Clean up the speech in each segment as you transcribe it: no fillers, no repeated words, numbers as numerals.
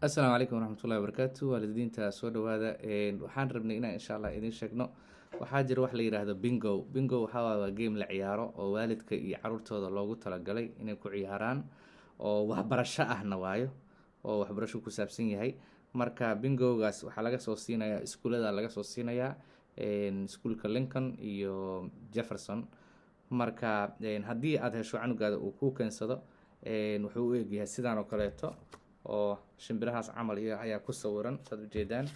Asalaamu calaykum waraxmatullahi wabarakaatu. Waalidiinta, soo dhawaada. Waxaan rabnay inaan, insha Allah, idiin sheegno waxaa jira wax la yidhaahdo bingo. Bingo waxaa waaye waa game la ciyaaro oo waalidka iyo caruurtooda loogu talagalay inay ku ciyaaraan, oo waxbarasho ahna waayo, oo waxbarasho ku saabsan yahay. Marka bingogaas waxaa laga soo siinayaa iskuullada, laga soo siinayaa iskuulka Lincoln iyo Jefferson. Marka haddii aad hesho, canugaada uu kuu keensado, wuxuu u egyahay sidaan oo kaleeto, oo shimbirahaas camal iyo ayaa ku sawiran, saad ujeedaan,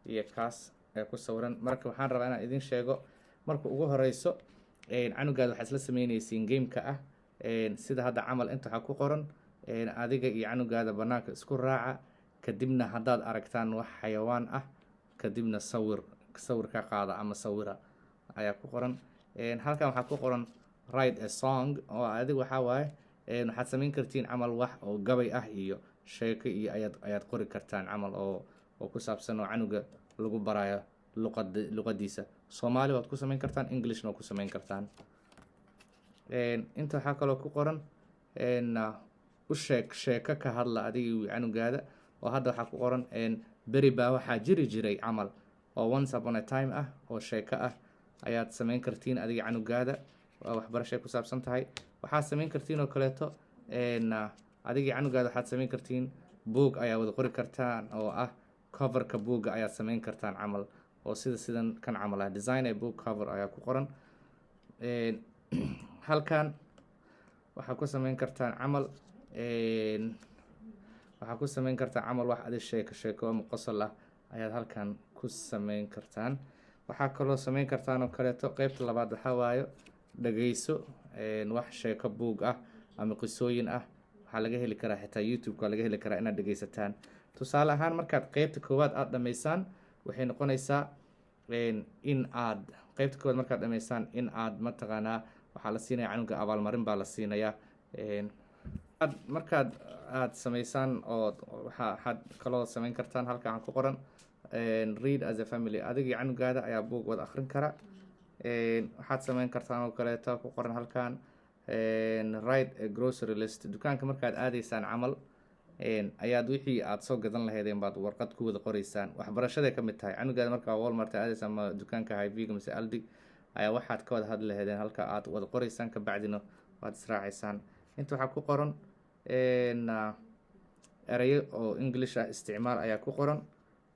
iyo kaas ayaa ku sawiran. Marka waxaan rabaa inaan idin sheego, marka ugu horeyso canugaada waxaa isla sameyneysiin gameka ah sida hadda camal. Inta waxaa ku qoran, adiga iyo canugaada banaanka isku raaca, kadibna haddaad aragtaan wax xayawaan ah, kadibna sawir sawir ka qaada ama sawira ayaa ku qoran. Halkan waxaa ku qoran "write a song", oo adiga waxaa waaye waxaad sameyn kartiin camal wax oo gabay ah iyo sheeko iyo ayaad qori kartaan camal, oo ku saabsan oo canuga lagu barayo luqadiisa. Soomaali waad ku sameyn kartaan, Englishna waad ku sameyn kartaan. Inta waxaa kaloo ku qoran u sheeg sheeko, ka hadla adiga iyo canugaada, oo hadda waxaa ku qoran beri baa waxaa jiri jiray camal, oo once upon a time ah, oo sheeko ah ayaad sameyn kartiin adiga canugaada. Waa waxbarashay ku saabsan tahay. Waxaad sameyn kartiin oo kaleeto, adiga canugaada waxaad sameyn kartiin buug ayaa wada qori kartaan, oo ah coverka buugga ayaad sameyn kartaan camal, oo sida sidan kan camal ah, "design a book cover" ayaa ku qoran. Halkan waxaa ku sameyn kartaan camal, waxaa ku sameyn kartaan camal wax adi sheeko sheeko ama qosol ah ayaad halkan ku sameyn kartaan. Waxaa kaloo sameyn kartaan oo kaleeto, qeybta labaad waxaa waayo dhageyso wax sheeko buug ah ama qisooyin ah. Waxaa laga heli karaa xitaa YouTube-ka, laga heli karaa inaad dhegeysataan. Tusaale ahaan, markaad qeybta koowaad aada dhameysaan, waxay noqonaysaa in aad qeybta koowaad markaad dhameysaan in aad mataqaanaa waxaa la siinaya canuga abaalmarin baa la siinayaa. Markaad aad sameysaan oo waxaad kaloo sameyn kartaan, halka waxaan ku qoran "read as a family", adiga iyo canugaada ayaa buug wada akrin kara. Waxaad sameyn kartaan oo kaleeto ku qoran halkan "write a grocery list". Dukaanka markaad aadaysaan camal ayaad wixii aad soo gadan lahaydeen baad warqad ku wada qoreysaan. Waxbarashaday ka mid tahay. Canugaada markaa Walmart aadaysaan ama dukaanka Hy-Vee-ga mise Aldi ayaa waxaad ka wada hadli lahaydeen halka aad wada qoreysaan, kabacdina waad israaceysaan. Inta waxaa ku qoran erayo oo English ah isticmaal ayaa ku qoran.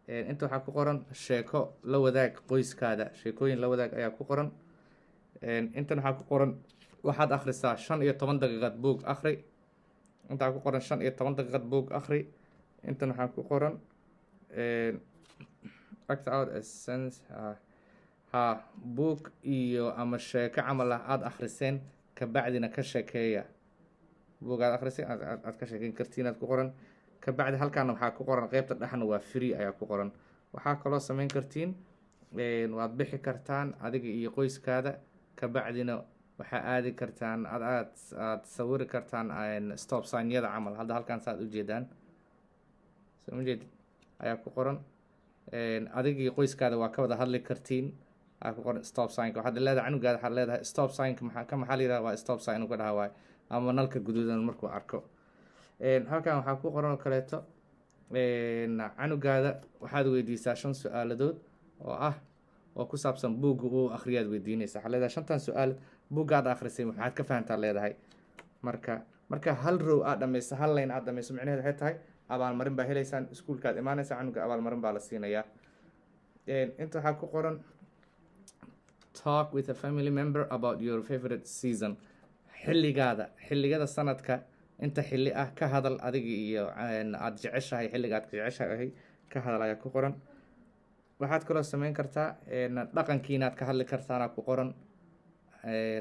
Inta waxaa ku qoran sheeko la wadaag qoyskaada, sheekooyin la wadaag ayaa ku qoran. Intan waxaa ku qoran waxaad akhrisaa 15 daqiiqad buug akhri. Inta waxaa ku qoran 15 daqiiqad buug akhri. Intan waxaa ku qoran "act out a sense", ha buug iyo ama sheeko camal ah aada akhriseen, kabacdina ka sheekeeya. Buug aad akhriseen aad ka sheekeyn kartiin aad ku qoran. Kabacdi halkaana waxaa ku qoran, qeybta dhexna waa free ayaa ku qoran. Waxaa kaloo sameyn kartiin, waad bixi kartaan adiga iyo qoyskaada, kabacdina waxaa aadi kartaan aad sawiri kartaan stop signyada camal. Hadda halkan saad ujeedaan, soo ma jeedid, ayaa ku qoran. Adiga iyo qoyskaada waa ka wada hadli kartiin aa ku qoran stop signka. Waxaad leedahay canugaada, waxaad leedahay stop signka maxaa ka maxaa la yidhaha? Waa stop sign uga dhaha waay, ama nalka guduudan markuu arko. Halkan waxaa ku qoran oo kaleeto, canugaada waxaad weydiisaa shan su-aaladood oo ah oo ku saabsan buugga uu akhriyaad weydiinaysa. Waxaad leedahay, shantan su-aal buugga aad akhrisay maxaad ka fahantaa leedahay. Marka hal row aad dhameyso, hal line aad dhameyso, micnaheed waxay tahay abaalmarin baa heleysaan. Iskuulkaad imaaneysa, canuga abaalmarin baa la siinayaa. Inta waxaa ku qoran "talk with a family member about your favorite season". Xilligaada, xilligada sanadka, inta xilli ah ka hadal adiga iyo aada jeceshahay, xilliga aad jeceshahay ka hadal ayaa ku qoran. Waxaad kaloo sameyn kartaa dhaqankiina aad ka hadli kartaana ku qoran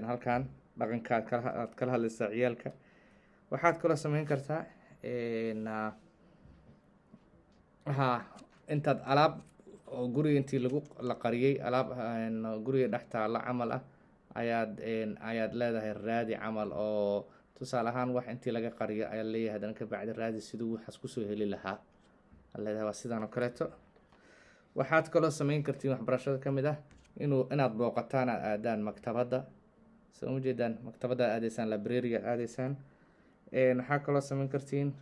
halkan, dhaqanka aad kala hadlaysaa ciyaalka. Waxaad kaloo sameyn kartaa ha intaad alaab oo guriga intii lagu la qariyay, alaab guriga dhex taalla camal ah ayaad leedahay raadi camal, oo tusaale ahaan wax intii laga qariyo ayaa leeyahay, haddana kabacdi raadi siduu waxaas kusoo heli lahaa aad leedahay. Waa sidaan oo kaleeto. Waxaad kaloo sameyn kartiin, waxbarashada ka mid ah, inaad booqataan, aad aadaan maktabadda. Soo ma jeedaan? Maktabadda aad aadeysaan, library aad aadeysaan. Waxaa kaloo sameyn kartiin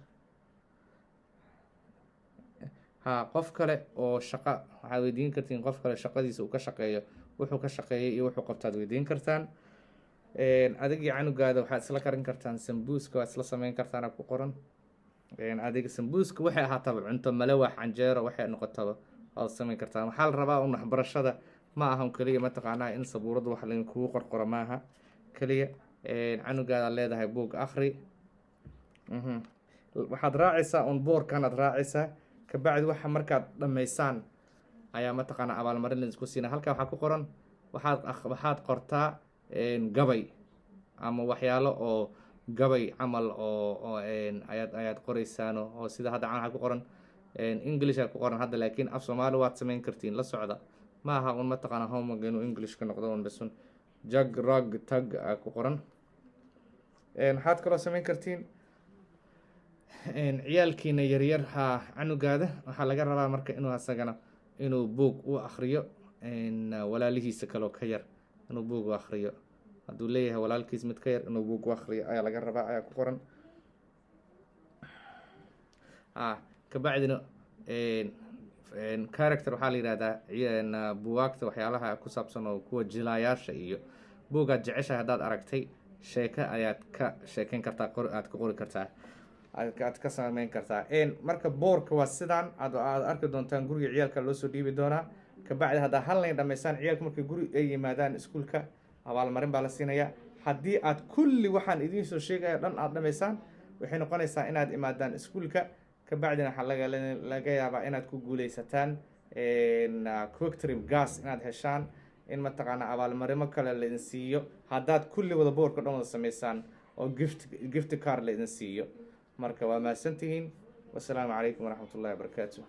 Ha qof kale oo shaqa waxaad weydiin kartiin, qof kale shaqadiisa uu ka shaqeeyo, wuxuu ka shaqeeyay iyo wuxuu qabtaad weydiin kartaan. Adig iyo canugaada waxaad isla karin kartaan sambuuska, waad isla sameyn kartaan, ku qoran. Adiga sambuuska waxay ahaataba, cunto, malawax, canjeero, waxay noqotaba waad sameyn kartaan. Waxaa la rabaa un waxbarashada ma aha un keliya, mataqaanaa, in sabuuradda wax laydinkugu qorqoro maaha keliya. Canugaada leedahay, "Buug akhri." Waxaad raacaysaa un boorkanaad raacaysaa. Kabacdi waxa markaad dhammaysaan ayaa, mataqaanaa, abaalmarin laisku siina. Halkan waxaa ku qoran, waxaad qortaa gabay ama waxyaalo oo gabay camal oo ayaad qoreysaan, oo sida hadda waxaa ku qoran English aa ku qoran hadda, laakiin af Soomaali waad sameyn kartiin. La socda, ma aha un, mataqaana, homework inuu English ka noqdo un besun. Jag rag tag aa ku qoran. Waxaad kaloo sameyn kartiin ciyaalkiina yaryar. Ha, canugaada waxaa laga rabaa marka inuu asagana inuu buug u akriyo walaalihiisa kaloo ka yar, inuu buug u akriyo. Hadduu leeyahay walaalkiis mid ka yar, inuu buug u akriyo ayaa laga rabaa, ayaa ku qoran. Kabacdina character waxaa la yihahdaa buwaagta waxyaalaha ku saabsan oo kuwa jilaayaasha iyo buugaad jeceshahay haddaad aragtay, sheeko ayaad ka sheekeyn kartaa, qor aad ka qori kartaa, aad ka sameyn kartaa. Marka boorka waa sidaan aad arki doontaan. Guriga ciyaalka loo soo dhiibi doonaa. Kabacdi haddaa hal layn dhamaysaan, ciyaalka markay guri ay yimaadaan iskuulka, abaalmarin baa la siinayaa. Haddii aad kulli waxaan idiin soo sheegaya dhan aad dhamaysaan, waxay noqonaysaa inaad imaadaan iskuulka. Kabacdina waxaa laga yaabaa inaad ku guuleysataan QuikTrip gas inaad heshaan, in, mataqaana, abaalmarimo kale la idin siiyo haddaad kulli wada boorka dhan wada sameysaan, oo gift card la idin siiyo. Marka waa mahadsantihiin. Wasalaamu calaykum waraxmat ullahi wabarakaatu.